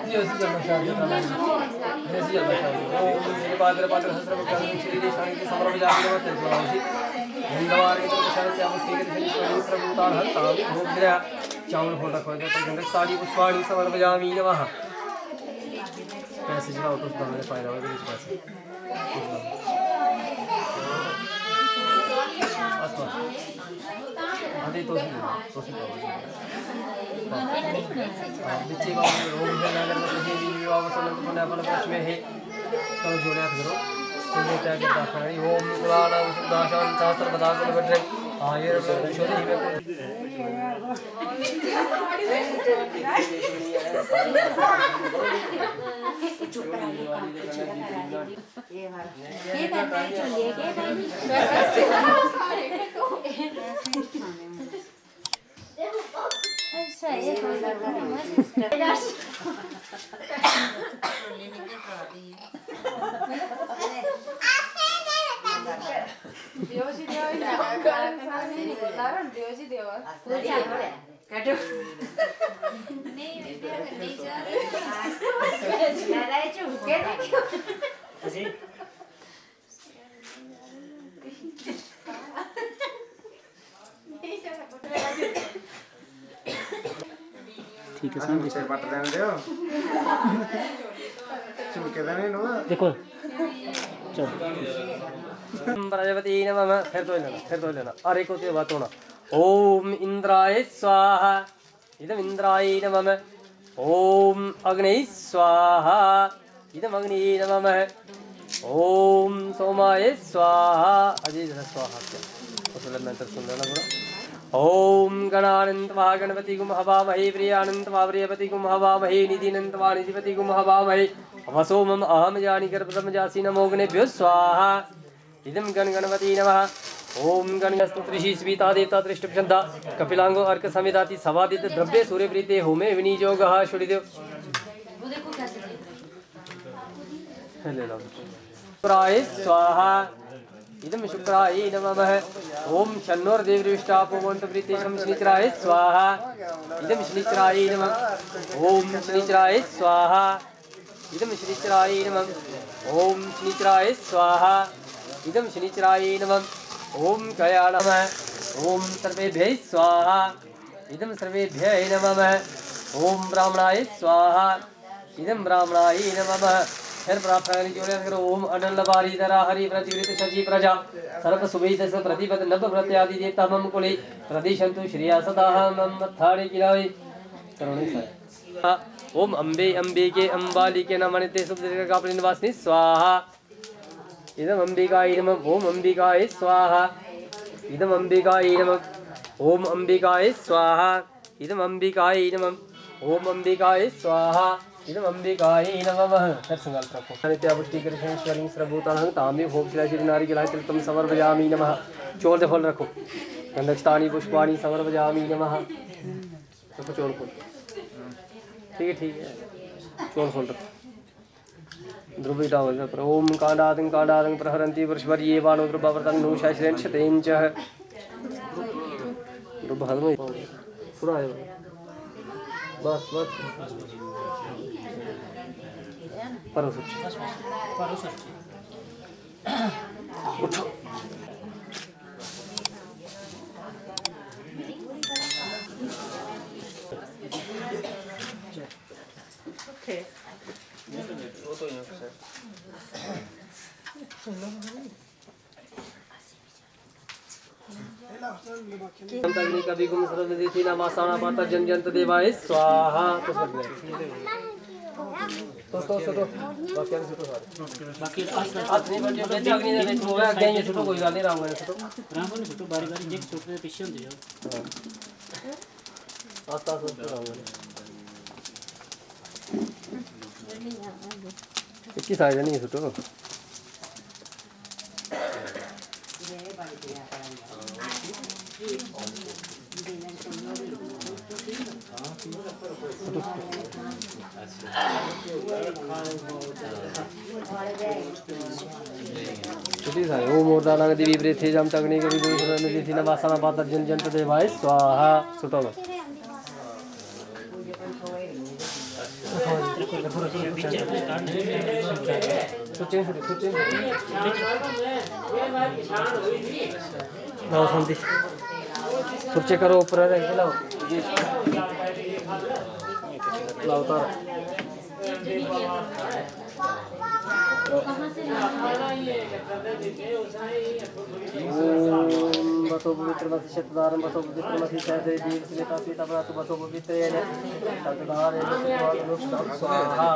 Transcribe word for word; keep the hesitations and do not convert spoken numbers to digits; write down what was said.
जय श्री जगन्नाथ शांति प्रभु। जय श्री जगन्नाथ शांति। ओम श्री पात्र पात्र सहस्र मुख श्री देशांति समर्पयामि नमः तेजो राशि। हिंदवार के प्रसाद क्या मुक्ति के प्रभु तार हर सामने भोग दिया। चावल फोटा खोल के प्रगंड सारी पुष्पाणि समर्पयामि नमः। पैसे चढ़ाओ तो उसका मैंने फायदा होगा, कुछ पैसे। अस्तु। अरे तो, तो, तो। हाँ, बिच्चे बाबू, ओम है नागर में तुझे भी विवाह वसंत पुण्य फल वृक्ष में है। करो जोड़े हाथ करो। तुझे क्या करता है? ओम कुलाना उदासन सहस्र पदाकुल भद्रे। आयुर्वेद औषधि में कुल। ये करना है, चलिए, क्या करना है? अच्छा, ये कोई बात नहीं। देव जी देव ही ना, देव जी देव। पूजा। काटो। नहीं, विद्या नहीं जा रही। लड़ाई चुप के देखो। ठीक है, समझ गए। पट लेने दो। चुप के देने नो। देखो। चलो। प्रजापति नमः। फिर तो लेना, फिर तो लेना। अरे को बात होना। ओम इंद्राय स्वाहा। इदम इंद्राय नमः। ओम अग्नये स्वाहा। इदम अग्नये नमः। ओम सोमाय स्वाहा। अजय जरा स्वाहा क्या? उसने मंत्र सुन लेना पूरा। ओम गणानंत वा गणपति गुम हवामहे, प्रियानंत वा प्रियपति गुम हवामहे, निधिनंत वा निधिपति गुम हवामहे। वसो मम अहम जानी गर्भम जासी नमो गणेभ्यो स्वाहा। इदम गण गणपति नमः। ओम गण गणस्तु त्रिशी स्वीता देवता त्रिष्टुप्छंदा कपिलांगो अर्क समेदाति सवादित द्रव्ये सूर्य प्रीते होमे विनियोगः। छोड़ी दो। शुक्राय स्वाहा। इदम शुक्राय नमः। ओम शन्नोर देवरिष्टापो वंतु प्रीते शम शनिचराय स्वाहा। इदम शनिचराय नमः। ओम शनिचराय स्वाहा। इदम शनिचराय नमः। ओम शनिचराय स्वाहा। इदम शनिचराय नमः। ओम कयाणमः। ओम सर्वेभ्य स्वाहा। इदम सर्वेभ्य नमः। ओम ब्राह्मणाय स्वाहा। इदम ब्राह्मणाय नमः। फिर प्रार्थना करी जोड़े करो। ओम अनल बारी दरा हरि प्रतिवृत शचि प्रजा सर्व सुविध से प्रतिपद नव प्रत्यादि देवता मम कुले प्रदिशंतु श्रिया सदा मम मत्थाड़े किराए। करो नहीं सर। ओम अम्बे अम्बिके अम्बालिके नमनिते सुभद्रे कापड़े निवासिनी स्वाहा। इदम अम्बिकाय नमः। ओम अम्बिकाय स्वाहा। इदम अम्बिकाय नमः। ओम अम्बिकाय स्वाहा। इदम अम्बिकाय नमः। ओम अम्बिकाय स्वाहा। इदम अम्बिकाय नमः। फिर संकल्प रखो। नित्या पुष्टि कृष्णेश्वरी सर्वभूतानां तामी होम शिला श्री नारी गिलाय तिलकम समर्पयामी नमः। चोल दे फल रखो। गंधकस्तानी पुष्पाणी समर्पयामी नमः। रखो चोल फूल। ठीक है, ठीक है। चोल फूल रखो। ध्रुव डावल पर ओम कांडादं कांडादं प्रहरंती वृषभर्ये बाणो ध्रुववर्तं नु शश्रेण शतेन च। ध्रुव खत्म हो गया। पूरा आया। बस, बस। पर उस उठो। ओके। हम तक नहीं कभी गुम सरल देती ना मासाना पाता जन जन देवाय स्वाहा। तो सब तो, तो, तो, तो, बाकी अभी सुटो सारे। बाकी हाथ नहीं बन जाए, अग्नि दे बेच हो गया, अग्नि ये सुटो, कोई बात नहीं, राम ने सुटो। राम ने सुटो, बारी बारी देख, सुटने पीछे होते जाओ। हाँ। आस्ता, आस्ता सुटो, राम ने। इक्कीस आ जानी है सुटो। सुटी सारे। ओम मूर्धानाग देवी प्रेथे जम तगनी कवि गुरु सुरन देथी नवासना पातर जन जंत देवाय स्वाहा। सुटो बस। लाओ सांदी। सुच्चे करो, उप्पर रख के लाओ। लाओ तार। ॐ वसो पवित्रमसि शतदारं वसो पवित्रमसि सहदेवी समेता सीता भ्रातु वसो पवित्रेण शतदारेण स्वाहा।